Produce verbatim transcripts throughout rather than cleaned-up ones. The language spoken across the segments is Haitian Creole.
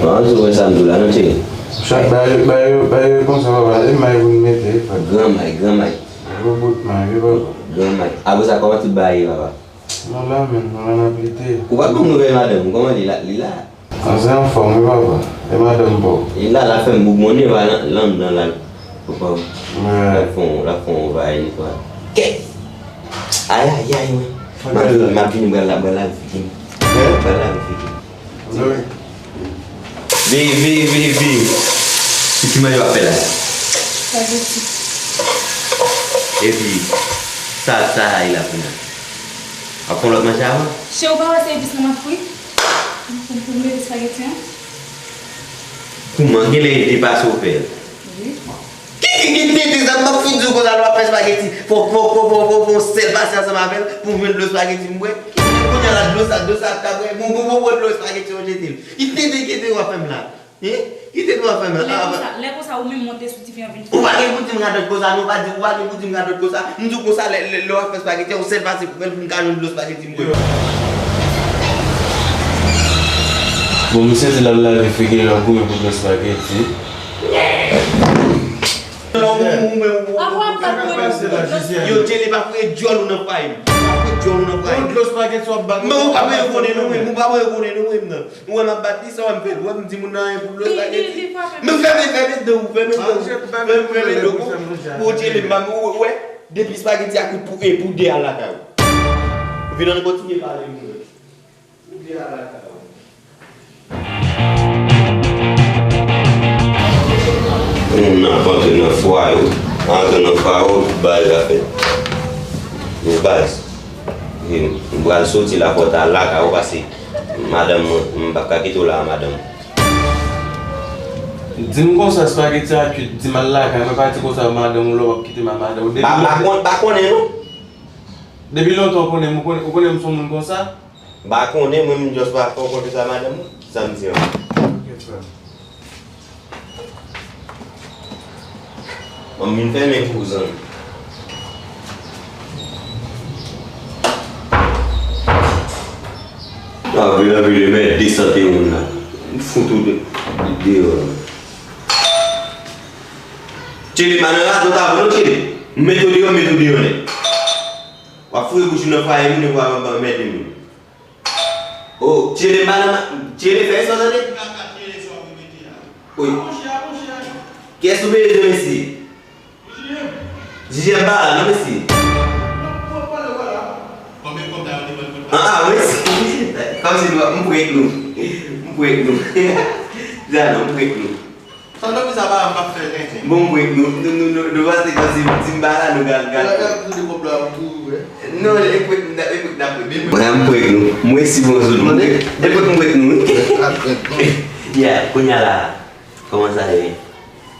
Bon, an sou wè sa m di w la, non, cheri? Chak bagay, bagay, bagay konsa, papa, e may pou n mete, frè. Gran may, gran may. Gwo bout may, wi, papa. Gran may. Apre sa, kòman tout bagay ye, papa? Nou la menm, nou la n ap lite. Ou pa ban m nouvèl madanm ou, kòman li la? Li la? An se anfòm wi papa, e madanm pa w? Li la, l ap fè m boug monnen pa nan anndan la. Papa. L ap fè yon, l ap fè yon vay yon fwa. Kèt! Ayayay mwen. M ap vini, m ap vini, m pral la, m pral lave figi m. M pral lave figi m. Veye, veye, veye, veye. Se ki manje w ap fè la? Spaghetti. Epi, sa, sa a ye la kounye a? W ap fè yon lòt manje avan? Cheri, ou pa wè se epis lan m ap fri? Pou, pou, pou m mete spaghetti an? Kouman? Genlè e de pase w fè l. Wi. Ki, ki, ki tenten sa? M ap fin di w konsa lè w ap fè spaghetti. Fò, fò, fò, fò, fò, fò w sèl pase ansanm avè l pou m jwenn dlo spaghetti m bwè. Ki tenten kounye a la dlo sa, dlo sa ap ta bwè. Bon, bon, bon, bon, dlo spaghetti w jete l. Ki tenten, ki tenten w ap fè m la? Hein? Ki tenten w ap fè m la? Lè konsa, lè konsa ou menm monte sou dife an vin fè. Ou pa gen pou di m radòt konsa, non, ou pa di, ou pa gen pou di m radòt konsa. M di w konsa, lè, lè, lè w ap fè spaghetti a, w sèl pase pou m ka jwenn dlo spaghetti m bwè. Bon, misye di l ap lave figi l, l ap kouri pou dlo spaghetti. Non, ou, ou, ou, ou, Apa w ap bat mwen? Yo, Tchele pa foure djòl ou nan fwaye m. Pa foure djòl ou nan fwaye m. Dlo spaghetti w ap bat. Men ou pa bezwen konnen non, men ou pa bezwen konnen non, men nan. Ou wè m ap bat li, sa w wè m fè l? Ou wè m di moun nan anyen pou dlo spaghetti? Men fèmen, fèmen dan w, fèmen dan w. Fèmen, fèmen dan w. Pou Tchele m pa, ou wè, depi spaghetti a kwit pou, e, pou de al lakay ou. Vin ann kontinye pale moun. Pou de al lakay ou. Moun nan ap antre nan fwaye w, antre nan fwaye w, tout bagay ka fèt. Men baz, m pral soti la, fò w ta lakay ou, paske madanm mwen, m p ap ka kite w la a madanm. Di m konsa, spaghetti a kwit, di m al lakay mwen, pa di konsa madanm ou la w ap kite m a madanm ou. Depi lontan, pa konnen non. Depi lontan ou konnen m, ou konnen, ou konnen m se yon moun konsa? M pa konnen, mwen menm just pa fè w konfyans a madanm ou. Sa m di an. Ok, frè m. Bon, m vin fèmen pou ou, zanmi. Anpil, anpil, men de sante moun la. M fout ou de, de, deyò la. Tchele, pa nan rato ta vre non, Tchele. M met ou deyò, m met ou deyò nèt. W ap foure bouch ou nan fwaye moun epi w ap anmède moun. O, Tchele, m pa nan ma-, Tchele, fè sa w tande. Wi. Kiyès ou bezwen, mesye? J J M pa la, non, mesye. Ah, ah, mesye. Kòmsi nou, m prank nou. M prank nou. Dja non, m prank nou. Sa w ap di sa pa, m p ap fè l tenten. Bon, m prank nou, nou, nou, nou, nou panse kòmsi si m pa la, nou gal, gal. Ou ap di kòb la, ou tou, wi. Non, e prank, e prank n ap fè, men mwen, m prank nou. Mwen si bon sou nou. E prank m prank nou, wi. Yeah, kounye a la, kòman sa ye?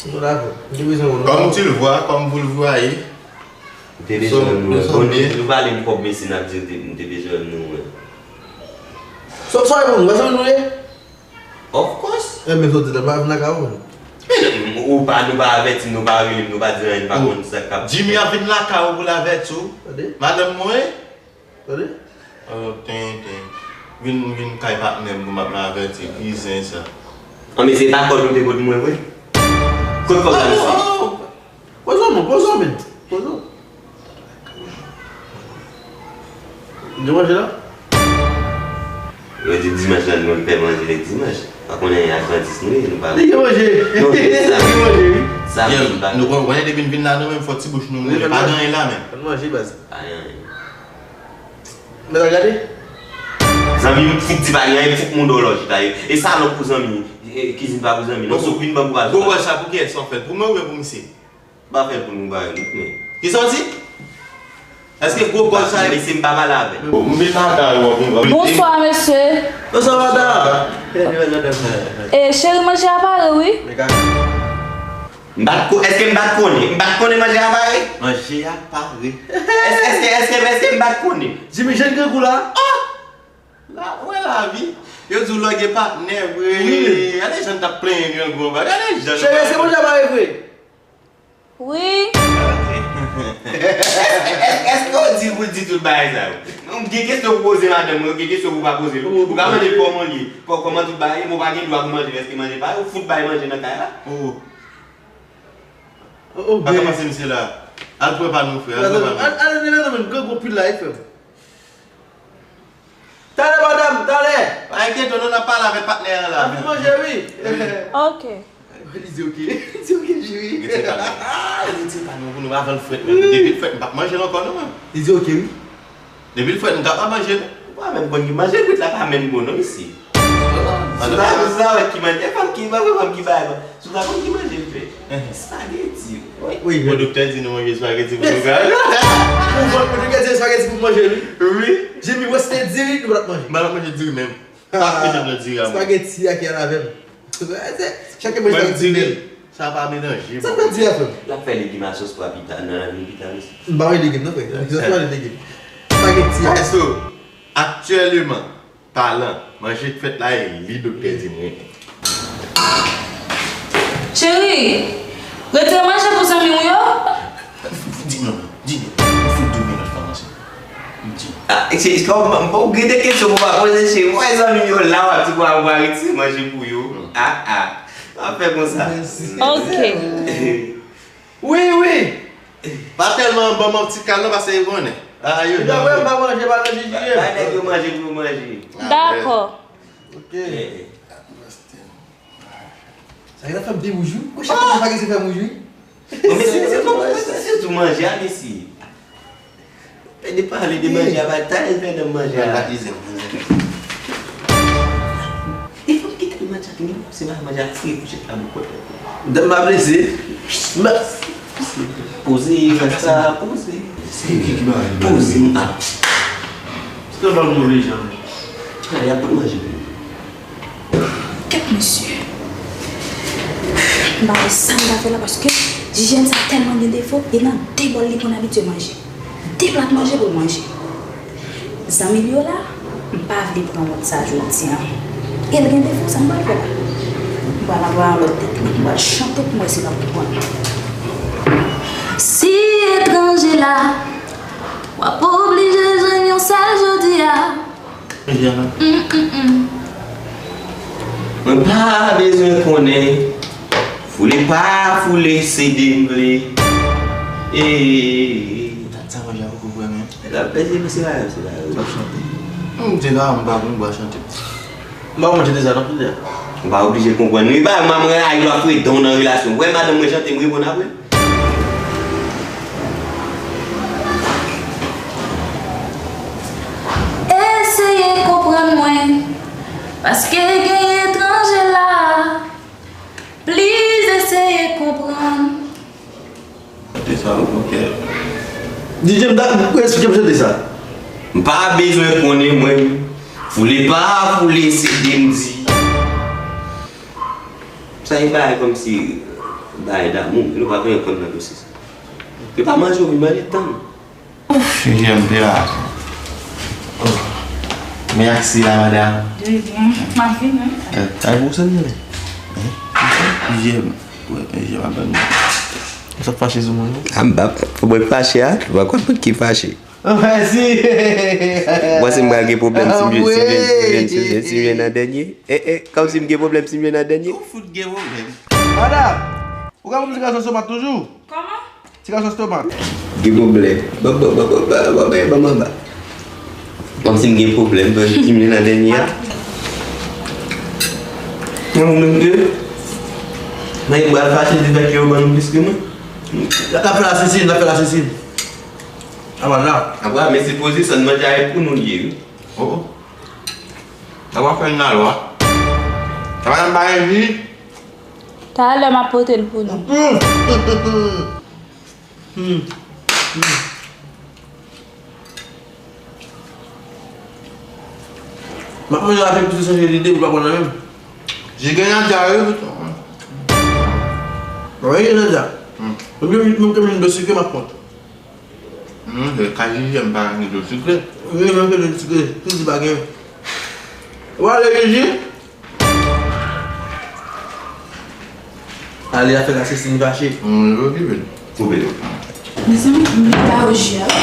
Nou la, nou te bezwen ou, non? Comme tu le vois, comme vous le voyez. Ou te bezwen nou, wi. Bon, nou, nou pale m kòb, mesye, n ap di nou te, nou te bezwen nou, wi. Sa, sa e pou nou, sa nou ye? Of course. Enben, sot di la, pa vin lakay ou menm. Men ou pa, nou pa avèti m, nou pa rele m, nou pa di anyen, m pa konn sa k ap. Jimmy ap vin lakay ou pou l avèti w. Tande? Madanm mwen. Tande? Oh, tenten. Vin, vin kay patnè m pou m ap avèti, ki zen sa. An, men se pa kòd ou te pot mwen vre? Kot kòb la, mesye? Poze w non, poze w, men. Poze w. Ou te manje la? Yo di dimanch la, nou fè manje lè dimanch. Pa konnen advantis nou ye, nou pa. Li gen manje. Non, se sa. Li gen manje, wi. Sa, yeah, m pa. Nou konnen depi n vin la, nou menm fò ti bouch nou moulen. Pa gen anyen la menm. Ann manje, baz. Pa gen anyen. Mèt al gade. Zanmi m, fout di pa gen anyen, fout moun dòlòj ta ye. E salon pou zanmi, e kizin pa pou zanmi. Non, sou vin ban pou al. Gwo gòj sa pou kiyès w ap fè l? Pou mwen oubyen pou misye? M pa fè l pou nou, m pa rele l, men. Kisa w di? Èske gwo gòj sa? Mesye, m pa pale avè l. M vin lakay ou, m vin. Bonswa, mesye. Bonswa, madanm. E, cheri, manje a pare, wi. M pa t ko-, èske m pa t konnen? M pa t konnen manje a pare? Manje a pare. Èske, èske, èske, èske m pa t konnen? Jimmy, jèn grangou la. Oh! La, wè lavi. Yo di w lògè patnè vre. Wi. Gade jan n t ap plenyen grangou anba. Gade jan. Cheri, èske manje a pare vre? Wi. Ok. Èske, èske, èske w di pou l di tout bagay sa yo? Gen kesyon pou poze madanm mwen, gen kesyon pou pa poze l. Ou ka mande l kòman l ye, kò-, kòman tout bagay ye, men w pa gen dwa pou manje l, èske manje pa yo fout bay manje nan kay la? Oh. Oh, oh, pa ka pase misye la. Al pran pa nou, frè, al pran pa nou. Al, al, al, al, al, al, grangou pil la, frè. Talè, madanm, talè. Pa enkyete w non, n ap pale avèk patnè an la. Anvi manje, wi. Ok. Li di ok. Li di ok, cheri. Retire pa nou. Retire pa nou pou nou avan l frèt menm. Depi l frèt, m p ap manje l ankò non, menm. Li di ok, wi. Depi l frèt, m p ap manje l. Ou pa menm konn ki manje l, frèt la pa menm bon non, mesye. Sou la, sou la, wè ki manje, fanm ki, fanm ki bay, sou la, fanm ki manje l fè. Espageti. Wi. Bon, doktè di nou manje espageti pou nou ka. Ou vant mwen te di espageti pou manje, wi. Wi. Jimmy West te di li, nou pa t manje. M pa t manje diri menm. Pa manje nan diri a mwen. Espageti a ki al avè m. Chak mwen espageti diri. Sa pa melanje. Sa fè diri a fè m. L ap fè legim a sòs pwa pita, nan lavi pita, mesye. M pa manje legim, non, frè. M pa manje legim. Espageti a. Èske aktyèlman, palan, manje k fèt la e li doktè di m renmen. Cheri, retire manje pou zanmi w yo. Di non, di non. Ou fout di yon lòt fanm ansanm. Di. Ah, se, se, kòman, bon, gen de kesyon pou pa poze, cheri. Mwen zanmi m yo la, w ap di pou al retire manje pou yo. Ah, ah. Pa fè konsa. Ok. Wi, wi. Pa tèlman ban m yon ti kal non, paske yo konnen. Ah, yo. Yo vre, m pa manje, pa nan jijije. Bay nèg yo manje pou yo manje. Dakò. Ok. Sa gen fè m pi wouj wi. Kou chak fwa sa gen se fè m wouj wi. Bon, mesye, mesye, kòman, mesye, sitou manje a, mesye. Fè de pale de manje a, bay talè fè nan manje a. Bat izè, bat izè. Depi w kite manje a fini, se pa manje a fri pou chèf la boukote. Dan m pa blese. Poze, frè sa, poze. Se ki ki ba. Poze, a. Se pa move jan. A, y ap manje. Kèt mesye. M pa wè sa m ta fè la paske jijèn sa tèlman gen defo e nan de bòl li konn abitye manje. De plat manje pou l manje. Zanmi l yo la, m pa vle pran wont sa jodi a. E l gen defo, sa m pral fè la? M pral anvwaye yon lòt teknik, m pral chante pou m wè si l ap konprann. Si etranje la, w ap oblije jwenn yon sèl jodi a. Mwen pa bezwen konnen. Foule pa foule, se de m vle. Eee. Ou ta di sa manje a poko prè menm. L ap pèse, se pa, se pa. L ap chante. M te la, m pa konn bwa chante. M pa konn chante sa non, kounye a. Ou pa oblije konprann. Wi, ba, manman, a, yo ap fredan w nan relasyon. Wè, madanm mwen chante, m reponn apre. Eseye konprann mwen, paske gen etranje la. Please eseye konprann. Chante sa, ok. D J m ta, pou esplike m chante sa. M pa bezwen konnen mwen. Foule pa foule, se de m di. Sa e bagay kòmsi bagay damou, nou pa bezwen konn nan dosye sa. Yo pa manje w vin manje tann. Ouf, J M P la. Oh. Men aksi la, madanm. Wi, bon, m ap vini. Eh, ay, bon, sa l ye? Hein? J M. Wi, J M ap ban nou. Sa fache sou mwen, non? A, m pa, fò mwen fache a, m pa konn ki fache. Mèsi. Ou panse m pral gen pwoblèm si m jwenn, si m jwenn, si m jwenn, si m jwenn, si m jwenn an dènye? Eh, eh, kòmsi m gen pwoblèm si m jwenn an dènye a? Ou fout gen pwoblèm. Madanm, ou ka ban m ti kalson tomat toujou? Kòman? Ti kalson tomat. Gen pwoblèm. Ban, ban, ban, ban, ban, ban, ban, ban, ban. Kòmsi m gen pwoblèm, ban, si m jwenn an dènye a. Mwen menm ke, mwen pral fache di fè ke yo ban nou plis ke mwen. N ap fè lasesin, n ap fè lasesin. Apa la. Apa, men se pozisyon manje a e pou nou l ye, wi. Oh, oh. Apa fè n lalwa. Apa n pa envi. Talè m ap pote l pou nou. Hmm. Hmm. Hmm. M ap manje avèk misye sonje lide pou pa pran nan menm. Jigè Nadya, wi. Wi, Nadya. Hmm. Mwen menm, mwen menm, dlo sikre m ap pran. Hmm, se ka jijè m pa gen dlo sikre. Wi, menm ke dlo sikre, tou di pa gen. Ou ale, Jiji? Ale, afè la, se siy fache. Hmm, yo okipe l. Koupe l. Mezanmi, m vin ba yo ji a wi.